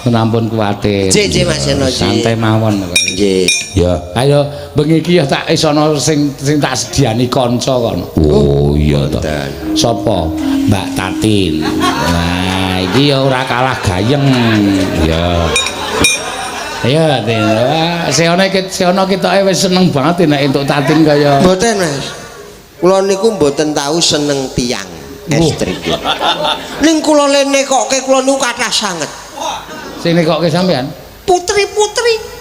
Ampun kuwatir. Nggih, nggih, Mas Yono, nggih. Santai mawon pokoke. Nggih. Ya, ayo bengi iki ya tak isono sing sing tak sediani kanca kono. Oh iya to. Sapa? Mbak Tatin. Nah, iki ya ora kalah gayeng. Ya. Ayo Tin. Wah, Seono iki Seono ketoke wis seneng banget nek entuk Tatin kaya Mboten, Mas. Kula niku mboten tau seneng tiyang estri. Ning kula le nekokke kula niku kathah sanget. Sing nekokke sampean. Putri-putri.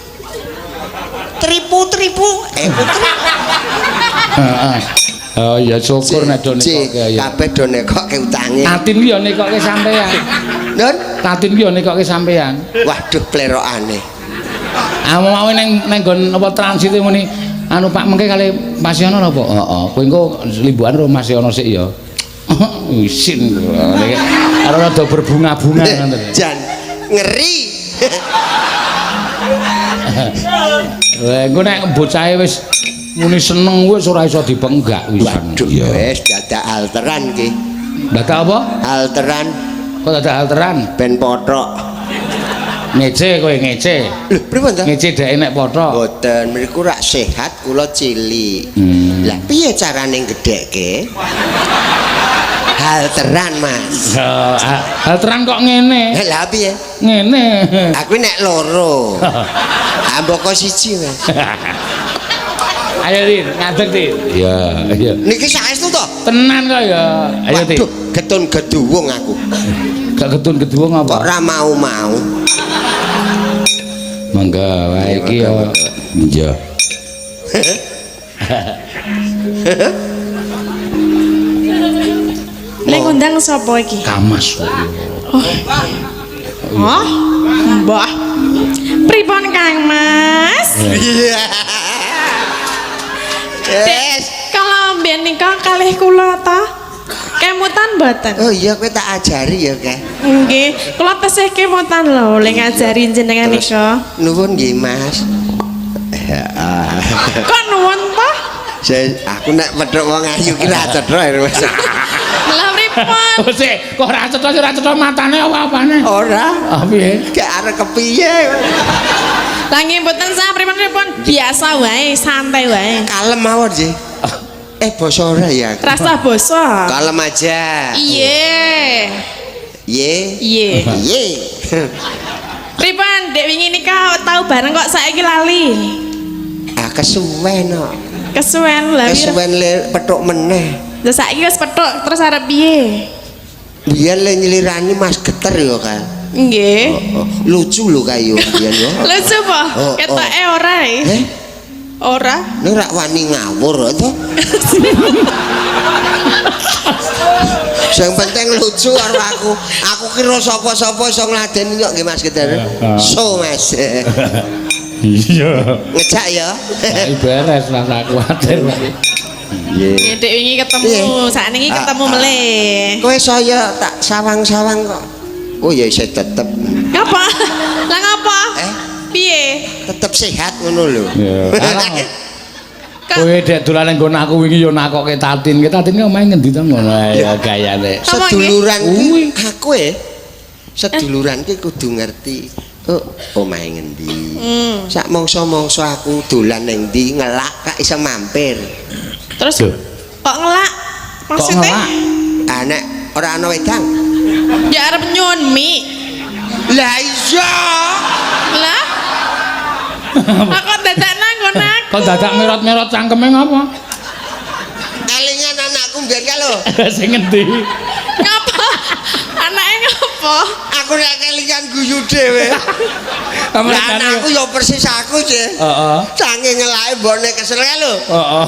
Tripu-tripu, eh putri. Heeh. Oh ya syukur nek do nekokke ya. Kabeh do nekokke utange. Tatin ki ya nekokke sampean. Nun, Tatin ki ya nekokke sampean. Waduh plerokane. Ah mau neng neng nggon apa transit muni anu Pak mengke kali Mas Yono napa? Heeh. Kowe engko limbukan karo Mas Yono sik ya. Isin. Karo rada berbunga-bunga ngoten. Jan ngeri. Lah engko nek bocahe wis muni seneng wis ora iso dipenggak wisan. Waduh, wis dadak alteran ki. Dadak apa? Alteran Kok dadak alteran? Ben pothok. Ngece kowe ngece. Lho, pripun to? Ngece dheke nek pothok. Mboten, mriku rak sehat kula cilik. Lah piye carane gedhekke? Halteran, Mas. Ya, alteran kok ngene? Lah piye? Ngene. Aku nek loro. Amboko siji, Mas. Ayo Tin, ngadeg Tin. Iya, iya. Niki saestu to? Tenan kok ya. Ayo Tin. Waduh, getun geduwung aku. Gak getun geduwung Kok apa? ora mau-mau. Mangga wae iki ya. Iya. Lek ngundang sapa iki? Kamas kok. Oh. Mbah. Pripun Kang Mas? Iya. Yes. Kalau mbiyen nika kalih kula ta? Kemutan mboten? Oh iya kowe tak ajari ya, Kak. Nggih, kula tesih kemutan lho lek ngajari jenengan nika. Nuwun nggih, Mas. Kok nuwun ta? Saya aku nek pedhok wong ayu ki ra cetha ya, Mas. Lah pripun? Oh sik, kok ora cetha ora cetha matane apa-apane? Ora. Ah piye? Gak arep kepiye. Lah nggih mboten sah pripun-pripun, biasa wae, santai wae. Kalem mawon nggih. Eh basa ora ya aku? Rasa basa. Kalem aja. Iya. Ye. Iya. Ye. Pripun, dek wingi nika tau bareng kok saiki lali. Ah kesuwen kok. Kesuwen lah. Kesuwen le petuk meneh. Lah saiki wis petuk terus arep piye? Biyen le nyelirani Mas Geter ya, Kak. Nggih. Oh, lucu lho kae yo biyen yo. Lucu po? Oh, oh. Ketoke ora e. Eh, Ora. nek rak wani ngawur to. Sing penting lucu karo aku. Aku kira sapa-sapa iso ngladeni kok nggih Mas Geter. So Mas. Iya. Ngejak ya. Saiki beres lah ora kuwatir. Nggih. Dek wingi ketemu, Piye? sakniki Ah, ketemu ah. melih. Kowe saya tak sawang-sawang kok. Oh ya isih tetep. Ngapa? Lah ngapa? Eh? Piye? Tetep sehat ngono lho. Iya. Kowe dek dolan nggon aku wingi yo nakoke Tatin. Ki Tatin ki omahe ngendi to ngono ya gayane. Apa nggih? Seduluran Kuwi. ki aku e. Seduluran ki kudu ngerti. Oh, omahe ngendi. Sak mangsa-mangsa aku dolan ning ndi ngelak kak iso mampir. Terus Loh. kok ngelak? Maksudnya? ngelak? Ah nek ora ana wedang. Ya arep nyuwun mie. Lah iya. Lah. Aku dadak nang nggon aku. Kok dadak merot-merot cangkeme ngapa? Kelingan anakku mbiyen ka lho. Sing ngendi? Ngapa? Anake ngapa? Aku nek kelingan guyu dhewe. Lah anakku ya persis aku sih. Heeh. Saking ngelake mbokne kesel ka lho. Heeh.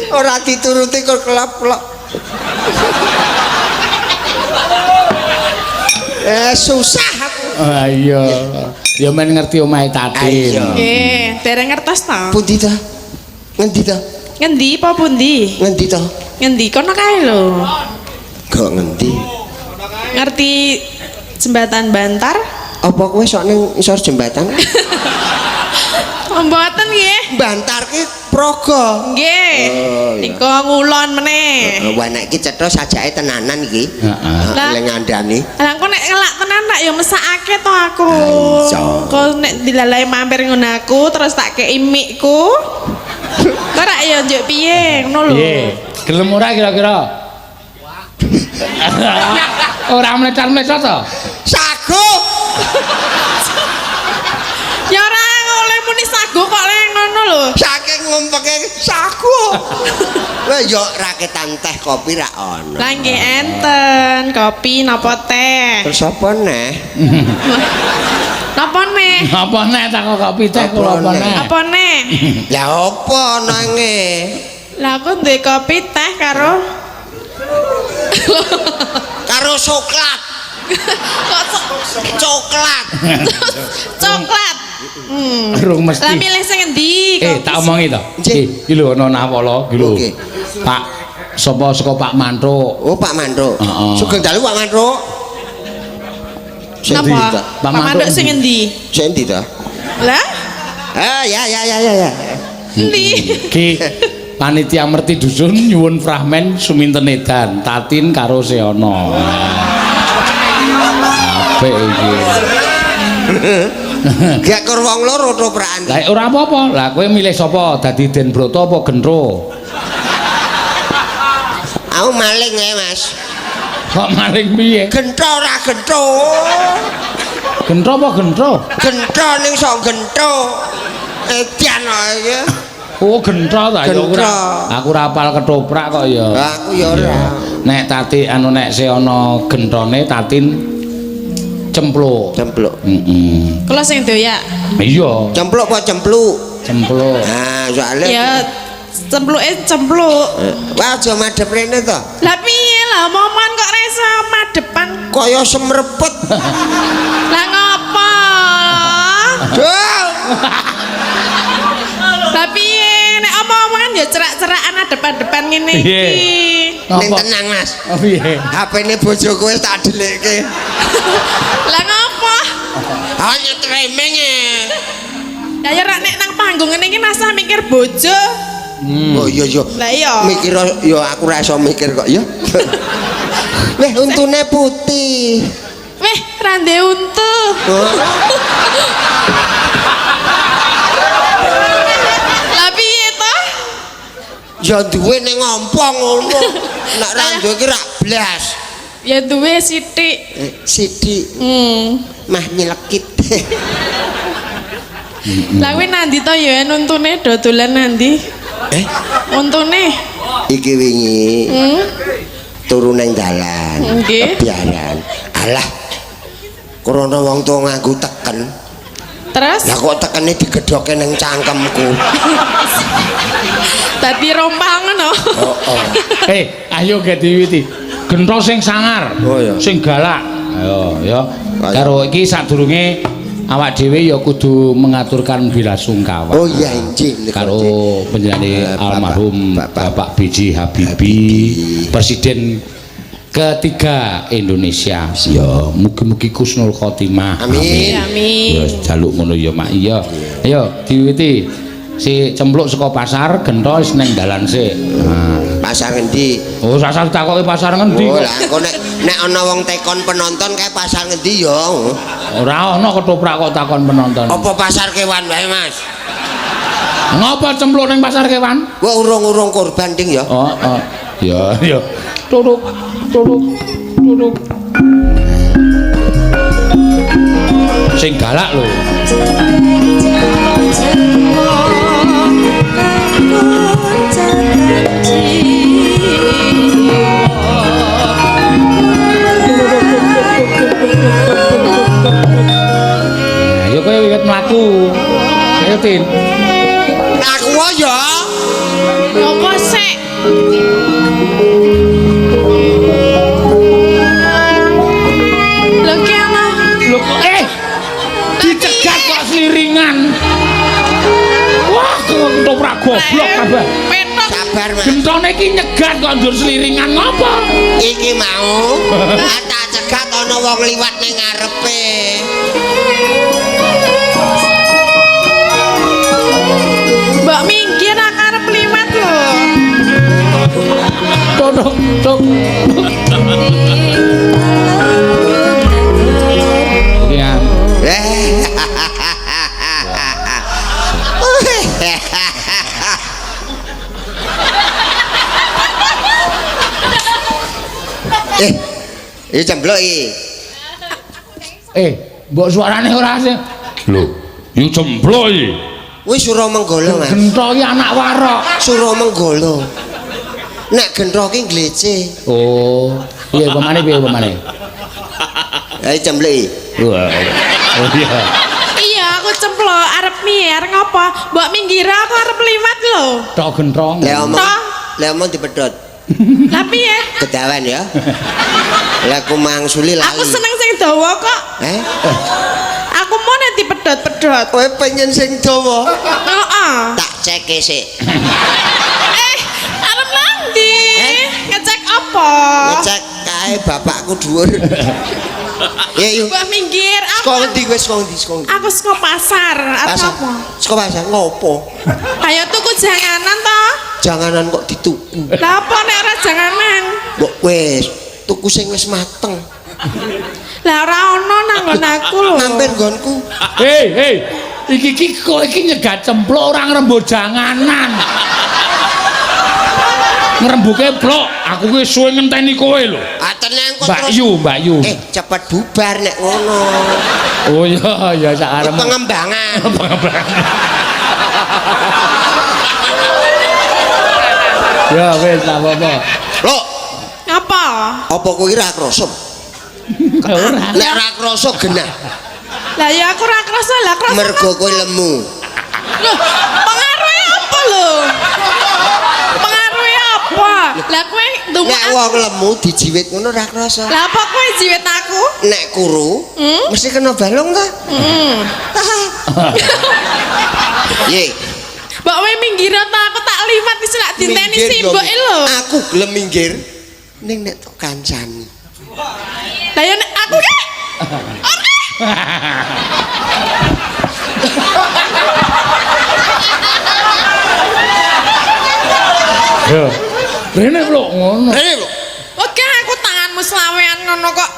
Ora dituruti kok kelap-kelop. Susah aku. Ah iya. Ya men ngerti omahe Tatin. Iya. Nggih, dereng ngertos to. Pundi ta? Ngendi ta? Ngendi apa pundi? Ngendi ta? Ngendi kono kae lho. Kok ngendi? Ngerti jembatan Bantar? Apa kowe sok ning ngisor jembatan? Mboten nggih. Bantar ki praga. Nggih. Oh, iya. Nika ngulon meneh. Wah nek iki cetha sajake tenanan iki. Heeh. Lah. Lek ngandani. Lah engko nek ngelak tenan tak ya mesakake to aku. Iso. Engko nek dilalai mampir ngono aku terus tak kei mikku. Kok rak ya njuk piye ngono lho. Piye? Gelem ora kira-kira? Ora mlecat-mlecot to? Sago. Ya ora oleh muni sago kok le ngono lho. Saking ngumpeke sago. Wah yo raketan teh kopi ra ono. Lah nggih enten kopi napa teh? Terus apa neh? Napa neh? Apa neh tak kok kopi teh kula apa neh? Apa neh? Lah apa nange? Lah aku duwe kopi teh karo Karo coklat. Kok Coklat. coklat. Hmm. Rung mesti. Lah milih sing endi? Eh, tak omongi to. Nggih. Iki lho ana nawala iki lho. Oke. Pak sapa saka Pak Mantuk? Oh Pak Mantuk. Heeh. Sugeng dalu Pak Mantuk. Sing Napa? ndi ta? Pak Pak Mantuk Mantuk sing endi? Sing ndi ta? Lah, Ah ya ya ya ya ya. endi? Ki panitia merti dusun nyuwun fragmen suminten edan Tatin karo Seana. Apik iki. Gak kur wong loro toprakan. Lah ora apa-apa. Lah kowe milih sapa? Dadi Den Broto apa Gentro? Aku maling ya Mas. Kok maling piye? Gentro ora gentro. Gentro apa gentro? Gentro ning sok gentro. Edan kok iki. Oh, gentro ta ya Gentro. ora. Aku ora hafal ketoprak kok ya. Lah, aku ya ora. Nek Tati anu nek Seana gentrone Tatin cempluk. Cempluk. Heeh. Kula sing doyak. Iya, Cempluk apa cempluk? cempluk. Nah, soalnya Ya cempluke cempluk. Wah, aja madhep rene to. Lah piye lah omongan kok ra iso madepan. Kaya semrepet. Lah ngopo? Duh. Lah piye nek omong-omongan ya cerak-cerakan adep-adepan ngene Piye? iki. Ning Apa? tenang, Mas. Oh, piye? HP-ne bojoku wis tak dhelikke. Lah ngopo? Hanya tremeng e. Lah ya rak nek nang panggung ngene iki masa mikir bojo. Oh iya iya. Lah iya. Mikir ya aku ora iso mikir kok ya. Weh, untune putih. Weh, ra ndek untu. Oh, Lah piye to? ya duwe ning ngompong ngono. Nek ra duwe ki rak blas. Ya duwe sithik. Sithik Hmm. mah nyelekit. Lah kuwi nandi to ya untune dodolan nandi? Eh, Untune. iki wingi Hmm. turu ning dalan. Nggih. Kebiaran. Alah. Krana wong tuwa nganggo teken. Terus Lah kok tekene digedhoke ning cangkemku. dadi rompal ngono. Oh, oh. Eh, ayo ge diwiti. Gentro sing sangar. Oh, iya. Sing galak. Ayo ya. Ayo. Karo iki sadurunge awak dhewe ya kudu mengaturkan belasungkawa. Oh iya injih Karo panjenengane almarhum Bapak- Bapak B.J. Habibie, Presiden ketiga Indonesia. Ya, mugi-mugi khusnul khotimah. Amin. Amin. Ya jaluk ngono ya Mak. Iya. Ayo diwiti. Si cempluk saka pasar, gentho wis ning dalan sik. Nah. Pasar ngendi? Oh, sasar takoki pasar ngendi Oh kok. lah engko nek nek ana wong tekon penonton kae pasar ngendi ya? Ora ana ketoprak kok takon penonton. Apa pasar kewan wae, Mas? Ngapa cempluk ning pasar kewan? Wah urung-urung korban ding ya. Oh, oh. Ya, ya. Turuk, turuk, turuk. Sing galak lho. Ayo kowe wiwit mlaku. Ayo Tin. Aku ya. Apa sik? Lho ki ana. Lho kok dicegat kok sliringan. Wah, ketoprak goblok kabeh. Petok. Sabar, Mas. Gentone iki nyegat kok njur sliringan ngopo? Iki mau tak cegat ana wong liwat ning ngarepe. Tuk tuk. Iya. Eh, iki cempluk iki. Eh, mbok suarane ora sing. Lho, iki cempluk iki. Wis Sura Menggala, Mas. Gento iki anak warok. Sura Menggala. Nek gento ki glece. Oh, piye pemane piye pemane? Ha iki cempluk iki. Wah. Oh iya. Iya, aku cemplok arep piye, arep ngopo? Mbok minggir aku arep liwat lho. Tok gentrong. Lah omong, Toh. lah omong dipedhot. Lah piye? Kedawan ya. Lah aku mangsuli lali. Aku seneng sing dawa kok. Eh? Aku mau nek dipedhot-pedhot. Kowe pengen sing dawa? Heeh. Tak ceke sik. Eh, arep nang ndi? Eh? Ngecek apa? Ngecek kae bapakku dhuwur. Ya yuk. Mbok minggir aku. Saka ngendi kowe saka ngendi saka ngendi? Aku saka pasar, arep Pasar. apa? Saka pasar ngopo? Ayo tuku janganan to. Janganan kok dituku. Lah apa nek ora janganan? Mbok wis tuku sing wis mateng. Lah ora ono nang nggon aku lho. Mampir nggonku. Hei, hei. Iki iki kok iki nyegat cempluk ora ngrembug janganan. Ngrembuke plok, aku ki suwe ngenteni kowe lho. Ah tenang kok Mbak terus. Yu, Mbak Yu. Eh, cepet bubar nek ngono. Oh iya, ya sak arep. Pengembangan. Pengembangan. Ya wis tak apa-apa. Lho, Ngapa? apa kowe ora krasa? Ora. Nek ora krasa genah. Lah ya aku ora krasa, lah krasa. Mergo kowe lemu. Loh, pengaruhnya apa lho? Pengaruhnya apa? Lah kowe ndumuk Nek wong lemu dijiwit ngono ora krasa. Lah apa kowe jiwit aku? Nek kuru mesti kena balung ta? Heeh. Ye. Mbok kowe minggir ta aku tak liwat wis lak dinteni Minggir yo. simboke lho. Aku gelem minggir ning nek tok kancani. Lah ya nek aku ki ora. Yo. Rene lho ngono. Rene lho. Oke aku tanganmu selawean ngono kok.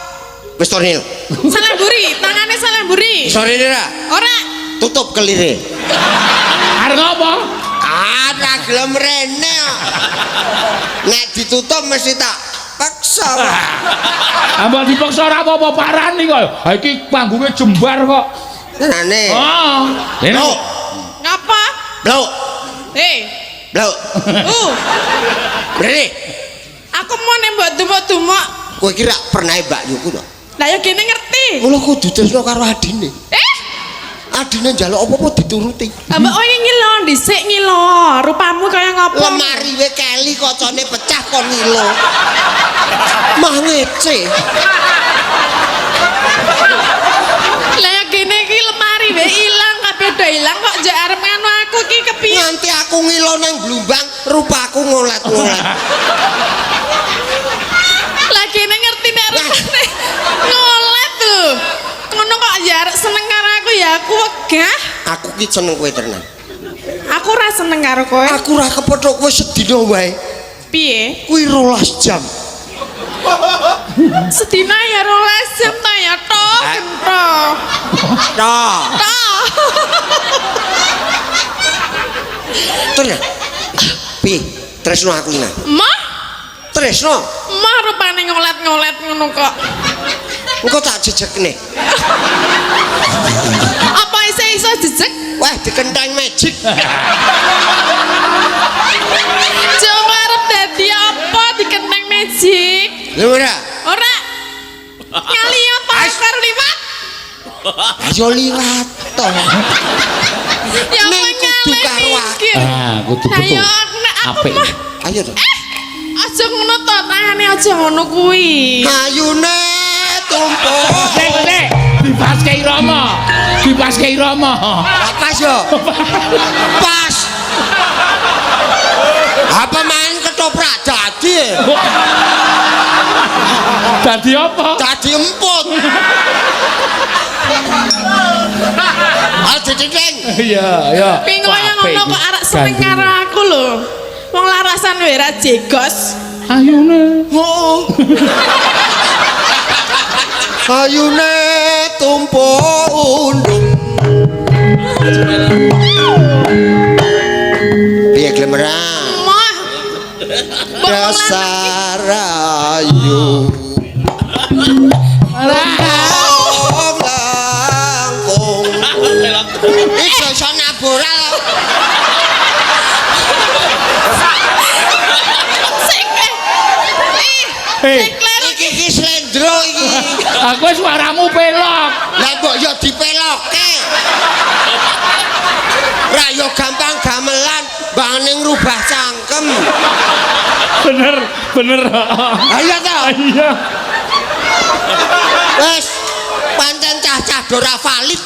Wis to rene. Salah mburi, tangane salah mburi. Iso rene ra? Ora. Tutup kelire. Arep ngopo? Ah, ra gelem rene. kok. Nek ditutup mesti tak paksa. Ah, mbok dipaksa ora apa-apa parani kok. Ha iki panggunge jembar kok. Tenane. Oh. Rene. Lho, Ngapa? lho, Eh, lho. Rene, Aku mau nek mbok dumuk-dumuk. kowe iki ra pernah Mbak Yuku to? Lah ya gene ngerti. Mula kudu tresno karo adine. Eh, Adine njaluk apa-apa dituruti. mbok kowe ngilo dhisik ngilo. Rupamu kaya ngopo? Lemari we keli kocone pecah kon ngilo. Mah ngece. Lah ya gene iki lemari wae ilang kabeh do ilang kok njek arep ngono aku iki kepiye? Nganti aku ngilo nang blumbang, rupaku ngolet-ngolet. Lah gene ngerti nek rupane ngolet lho. Ngono kok ya arep seneng karo aku ya aku wegah. Aku ki seneng kowe tenan. Aku ora seneng karo kowe. Aku ora kepethuk kowe sedina wae. Piye? Kuwi 12 jam. Sedina ya 12 jam ta ya tok gento. Tok. Tok. Tenan. Piye? Tresno aku nang. Mah, Tresno. mah rupane ngolet-ngolet ngono kok. Engko tak jejekne. Apa isih iso jejeg? Wah, dikenteng magic. Coba arep dadi apa dikenteng magic? Lho ora. Ora. Ngali apa karo liwat? Ayo liwat to. Ya Ning kowe kudu ngalih karo aku. minggir. Ah, kudu Lah betul. ya aku nek aku Apik. mah Ayo to. aja ngono to, tangane aja ngono kuwi. Ayune tumpuk. Sik, sik. Dipaske irama. Dipaske irama. Lah pas yo. Pas. Apa main ketoprak dadi? Ya? Dadi apa? Dadi emput. Aja diceng. Iya, iya. Piye kaya ngono kok arek seneng karo aku lho. Wong larasan wae ra jegos. Ayune. Oh. Ayune tumpuk undung. Piye gelem ora? Moh. Dasar ayu. Langkung. Iso iso nabora. Sing Eh, Iki iki slendro iki. aku suaramu pelok. Lah mbok yo dipelokke. Ra yo gampang gamelan, mbangane ngrubah cangkem. Bener, bener. Ayo to. Iya. Wes, pancen cah-cah do ora valid.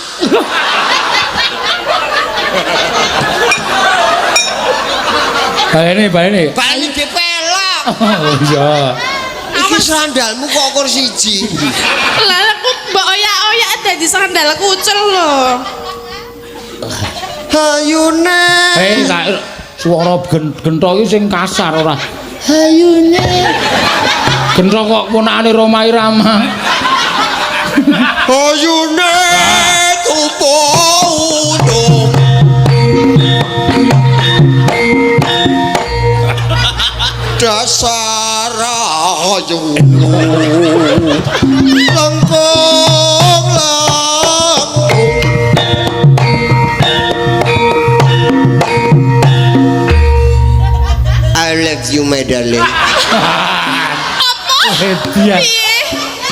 Baleni, baleni. Bali dipelok. Oh iya. Iki sandalmu kok kur siji. Lah aku mbok oyak-oyak dadi sandal kucel lho. Hayune. Eh, suara gentho iki sing kasar ora. Hayune. Gentho kok ponakane Rhoma Irama. Hayune tumpuk undung. Dasar ayu. Langkung langkung. I love you my darling. Apa? Hebat. Piye?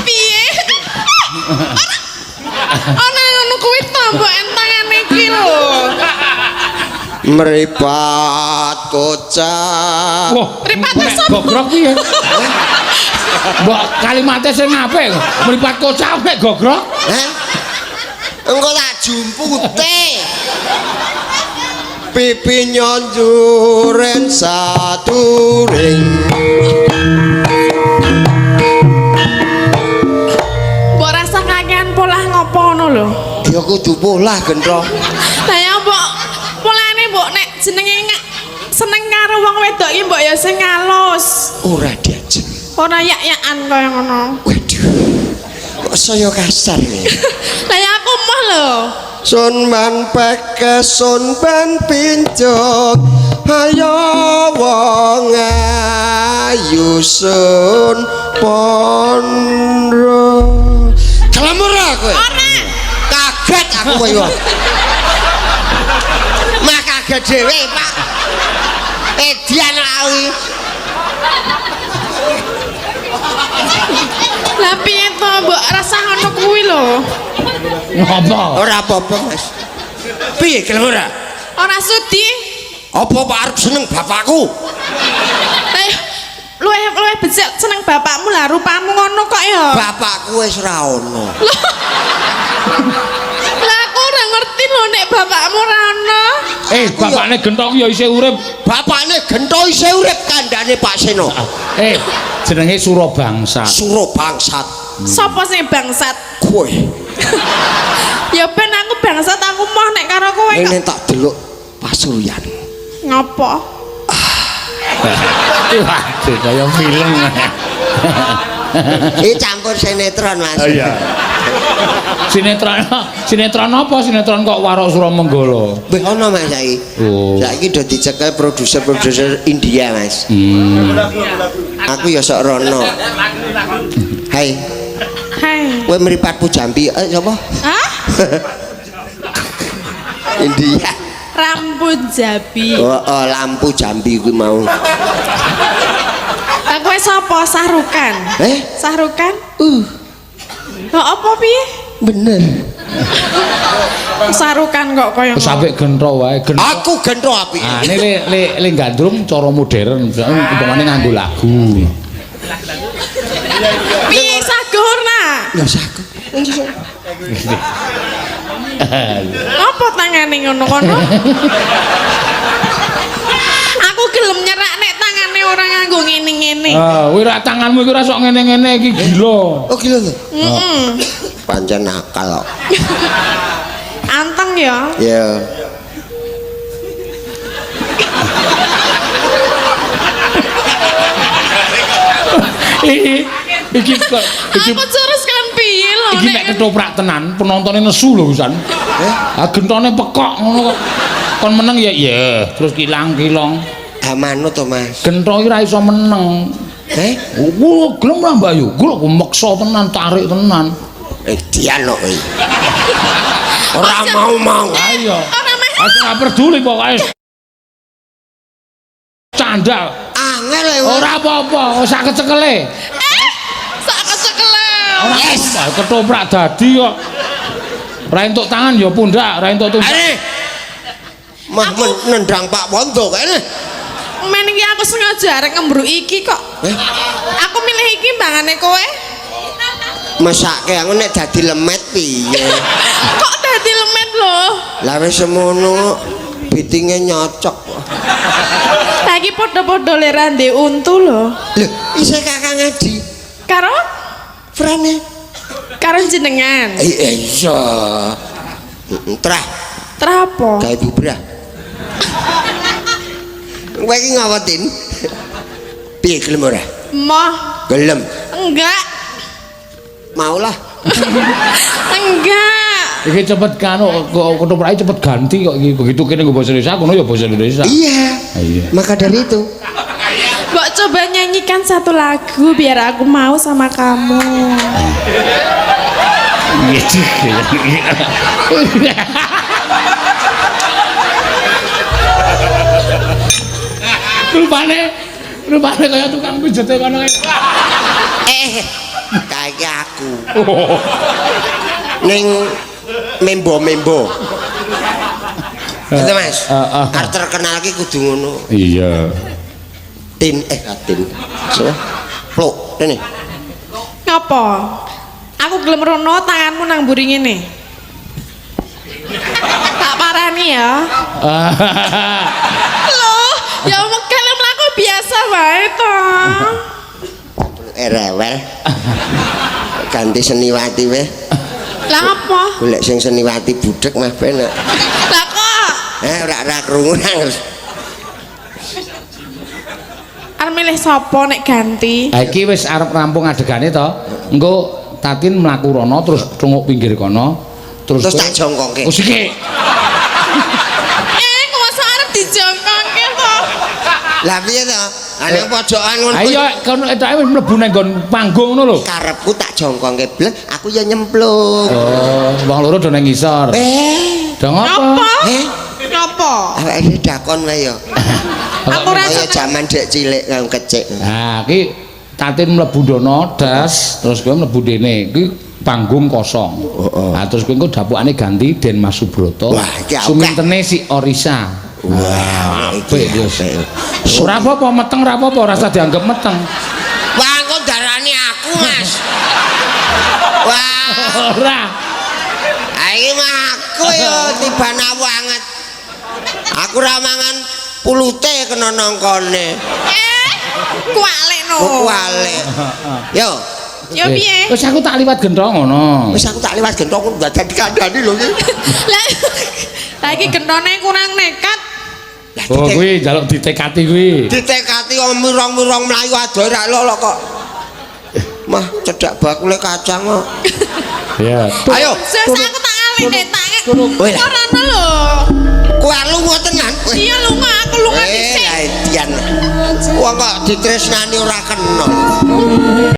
Piye? Ana ngono kuwi to mbok entangane iki lho. Meripat kocak. Wah, Mripate nek sapa? Gogrok piye? Mbok kalimate sing apik. Mripat kocak nek gogrok. Hah? Engko tak jumpute. Pipi nyonjuren saturing. Mbok rasa kakean polah ngopo ngono lho. Ya kudu polah gentro. Lah ya mbok polane mbok nek jenenge seneng karo wong wedok iki mbok ya sing halus. Ora diajeng. Ora yak-yakan kaya ngono. Waduh. Kok saya kasar ya? Lah ya aku moh lho. Sun man peke sun ban pincuk. Ayo wong ayu sun pondro. Gelem ora kowe? Ora. Kaget aku kowe. Mah kaget dhewe, Pak. Edian aku. Lah piye to mbok rasa ngono kuwi lho. Ngopo? Ora apa-apa, Mas. Piye gelem ora? Ora sudi. Apa Pak arep seneng bapakku? Luwih luwih becik seneng bapakmu lah rupamu ngono kok ya. Bapakku wis ora ono. Lah aku ora ngerti lho nek bapakmu ora ono. Eh, bapakne genthok ya isih urip. Bapakne gentho isih urip kandhane Pak Seno. Eh, jenenge Surabangsat. Surabangsat. Sopo sing bangsat? Kowe. Ya ben aku bangsat aku moh nek karo kowe kok. Ngene tak delok pasuryan. Ngopo? Waduh, kaya film. Iki campur sinetron, Mas. Oh iya. Sinetron, sinetron apa? Sinetron kok Warok Suramenggala. Wih ono Mas saiki. Oh. Saiki do dicekel produser-produser India, Mas. Hmm. Aku ya sok rono. Hai, Hai. kowe mripatmu jambi sapa? Hah? India. Rambut jabi. Oh, oh, lampu jambi kuwi mau. Lah kowe sapa? Sahrukan. Eh? Sahrukan? Lah apa piye? Bener. Sahrukan kok kaya ngono. Sampai gentho wae, gentho. Aku gentho apike. Ah, ini le gandrung cara modern, umpamane nganggo lagu. Piye sagurna? Lah saku. Apa tangane ngono-ngono? Aku gelem nyerak nek tangane ora nganggo ngene-ngene. Ah, kowe ra tanganmu iku ora sok ngene-ngene iki gila. Oh gila to. Heeh. Pancen nakal kok. Anteng ya. Ya. Iki iki kok iki Aku terus kan piye lho iki nek ketoprak tenan penontonnya nesu lho pisan. Eh? Ah gentone pekok ngono kok. Kon meneng ya ya, terus kilang-kilong. Ah manut to, Mas. Gento iki ora iso meneng. Eh? Oh, gelem ra Mbak Yu? Gelem aku meksa tenan, tarik tenan. Eh dian kok kowe. Ora mau-mau. Ayo. Ora meh. Aku ora peduli pokoke. Candal. Angel e. Ora apa-apa, sak kecekele. Eh, sak kecekele. Ora Yes. apa-apa, ketoprak dadi kok. Ora entuk tangan ya pundak, ora entuk tunjuk. Are. Mah nendang Pak Wondo kene. Men iki aku sengaja arek ngembruk iki kok. Eh? Aku milih iki mbangane kowe. Mesake aku nek dadi lemet piye? Kok dadi lemet lho? Lah wis semono bitinge nyocok. Lah iki padha-padha le ra ndek untu lho. Lho, isih Kakang Adi. Karo Frane. karo jenengan. Eh iya. Trah, Terus apa? gawe bubrah. Kowe iki ngawetin? Piye gelem ora? Moh, Gelem. enggak. Maulah. Enggak. Iki cepet kan kok ketoprake cepet ganti kok iki. Begitu kene nggo basa Indonesia, kono ya basa Indonesia. Iya. Iya. Maka dari itu, Mbok coba nyanyikan satu lagu biar aku mau sama kamu. Rupane rupane kaya tukang pijete kono kae. eh kayak aku ning membo-membo. Gitu Mas. Heeh. Arep terkenal ki kudu ngono. Iya. Tin eh Tin. So. Pluk rene. Ngapa? Aku gelem rono tanganmu nang mburi ngene. Tak parani ya. Loh, ya megel mlaku biasa wae to. Eh rewel. Ganti seniwati weh. Lah ngapa? Golek sing seniwati budhek mah penak. Lah kok Eh ora ora krungu nang. arep milih sapa nek ganti? Ha iki wis arep rampung adegane to. Engko Tatin mlaku rono terus thunguk pinggir kono terus Terus tak jongkongke. Oh siki. Eh, kok masa arep dijongkongke to? Lah piye to? Ha nang pojokan ngono. Ayo kono etoke wis mlebu nang nggon panggung ngono lho. Karepku tak jongkongke blek, aku ya nyemplung. Oh, wong loro do nang ngisor. Eh, Do ngopo? Ngapa? eh, Ngapa? awake dhewe dakon wae ya. Aku ora Kaya seneng. jaman dek cilik kang kecik. Nah, iki Tatin mlebu dono das, terus kowe mlebu dene. Iki panggung kosong. Heeh. Nah, terus kowe engko dapukane ganti Den Mas Subroto. Wah, iki akeh. Sumintene si Orisa. Wah, apik iki wis. apik. Ora apa-apa meteng ora apa-apa, ora usah dianggap meteng. Wah, engko darani aku, Mas. Wah, Ora. iki mah aku ya tiban banget. Aku ora mangan pulute kena nangkane. Eh, kualik no. Kok kualik. Yo, Ya piye? Wis aku tak liwat gentong ngono. wis aku tak liwat gentong dadak dikandani lho iki. Lah lah iki gentone kurang nekat. Lah Oh, kuwi njaluk ditekati kuwi. ditekati wong mirong-mirong mlayu adoh ra lolo kok. Mah cedhak bakule kacang kok. Iya. Ayo, Wis aku tak ngalih nek tak. Weh lah. Ora ono lho. Kowe lunga tenan. Weh. Iya lunga, aku lunga Eh, dhisik. lah Dian. Wong kok ditresnani ora kena.